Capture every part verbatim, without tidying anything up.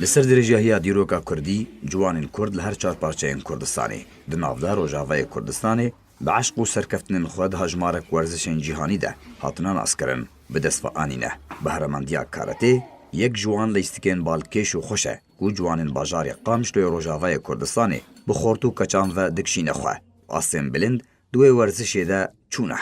Li ser dirêjahiya dîroka kurdî, ciwanên kurd li her çar parçeyên Kurdistanê, di nav de Rojavayê Kurdistanê, bi eşq û serkeftinên xwe di hejmarek werzişên cîhanî de hatine naskirin, bi dest ve anîne. Behremendiya karatê yek ji wan leystikên balkêş û xweş e ku ciwanên bajarê Qamişloyê Rojavayê Kurdistanê bi xort û keçan ve dikişîne xwe. Astên bilind di wê werzişê de çûne.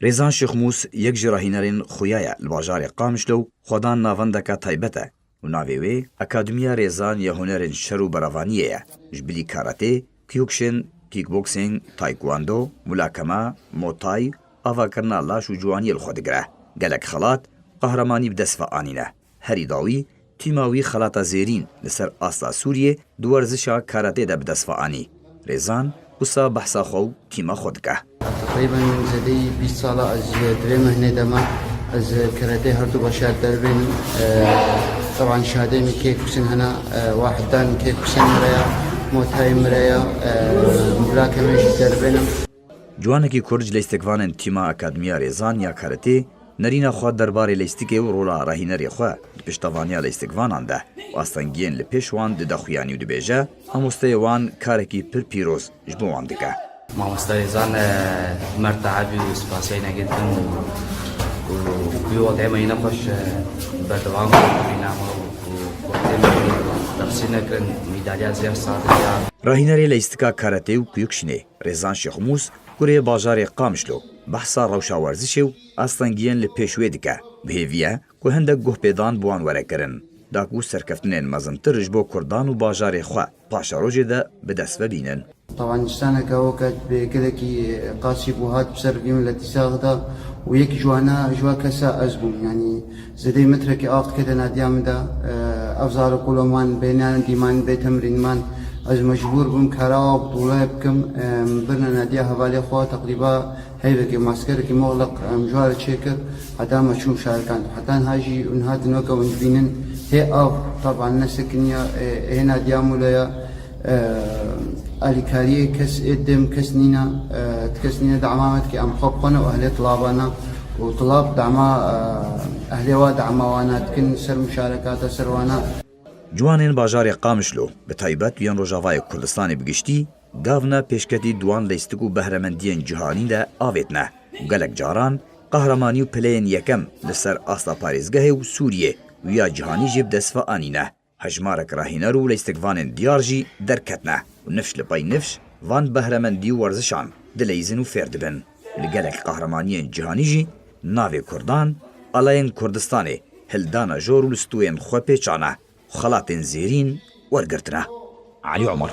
Rêzan Şêxmûs yek ji rahînerên xuya ye li bajarê Qamişlo û xwedan navendeke taybet e û navê wê Akademiya Rêzan ya Hunerên Şer û Berevaniyê ye. Ji bilî karatê, kyokushin, kickboxing, taekwondo, mulakema, muay thai, avakirina laş û ciwaniyê li xwe digire. Gelek xelat, qehremanî bi dest ve anîne. Herî dawî, tîma wî xelata zêrîn li ser asta Sûriyê di werzişa karatê de bi dest ve anî. Rêzan wisa behsa xwe û tîma xwe dike. تقريبا زادي بیست ساڵە ئەز درێ مەهنێ دەما ئەز کەرەتێ هەردوو بەشار دەربێنم. طبعا شادێمی کێ کوسن هەنا واحدان کێ کوسن مرەیە مۆتای مرەیە ملاکەمێش دەربێنم. Ciwanekî Kurd ji leystikvanên tîma Akademiya Rêzan ya Karatê nerîna xwe derbarê leystikê û rola rahînerê xwe di piştevaniya leystikvanan de û astengiyên li pêş wan dide xuyanî û dibêje, mamosteyê wan karekî pir pîroz ji bo wan dike. Mamoste Rêzan, e, merteebî û spasiyê negê dikim û, û wî wextê me yine xweş, e, berdewam kirin, bîna me û, û wextê me dersî nekirin, mîdalya zêr sadiya. Rahînerê leystika karatê û kuyukşinê Rêzan Şêxmûs, kurê bajarê Qamişlo, behsa rewşa werzişê û astengiyên li pêş wê dike. Bi hêvî ye ku hindek guhpêdan bi wan were kirin, da ku serkeftinên mezintir ji bo kurdan û bajarê xwe paşerojê de bi dest ve bînin. طبعا جستانەکە وەکە بێ گەلێکی قاچی بوو هات بسەر بی ملەتی ساغدا و یەکی جوانە جوا کەسە ئەز بووم یعنی زەدەی مترێکی ئاخت کە دەنادیامدا ئەفزار و قوڵۆمان بێنیان دیمان بێ تەمرینمان ئەز مەجبور بووم کاراوە بوڵای بکەم برنە نادیا هەوالی خۆ تەقریبا هەیبێکی ماسکەرێکی مۆغلق ئەم جوارە چێکرد حتا مەچوم شارەکان حتان هاژی اونها دنۆکە ونجبینن هێ ئاو طبعا نەسکنیا هێنا دیامولەیە ئالیکاریە کەس ئێدێم کەس نینە کەس نینە دەعمامەتکی ئەم خۆ بخۆنە و ئەهلێ طلابانە و طلاب دەعما ئەهلێوا دەعماوانە دکن سەر مشارەکاتە سەروانە. Ciwanên bajarê Qamişlo, bi taybet yên Rojavayê Kurdistanê bi giştî, gavna pêşketî di wan leystik û behremendiyên cîhanî de avêtine û gelek caran qehremanî û pileyên yekem li ser asta parêzgehê û Sûriyê û ya cîhanî jî bi dest ve anîne. Hejmarek rahîner û leystikvanên diyar jî derketine û nifş li pey nifş van behremendî û werzişan dileyzin û fêr dibin. Li gelek qehremaniyên cîhanî jî navê Kurdan, alayên Kurdistanê hildana jor û li stûyên xwe pêçane û xelatên zêrîn wergirtine. Elî Omer.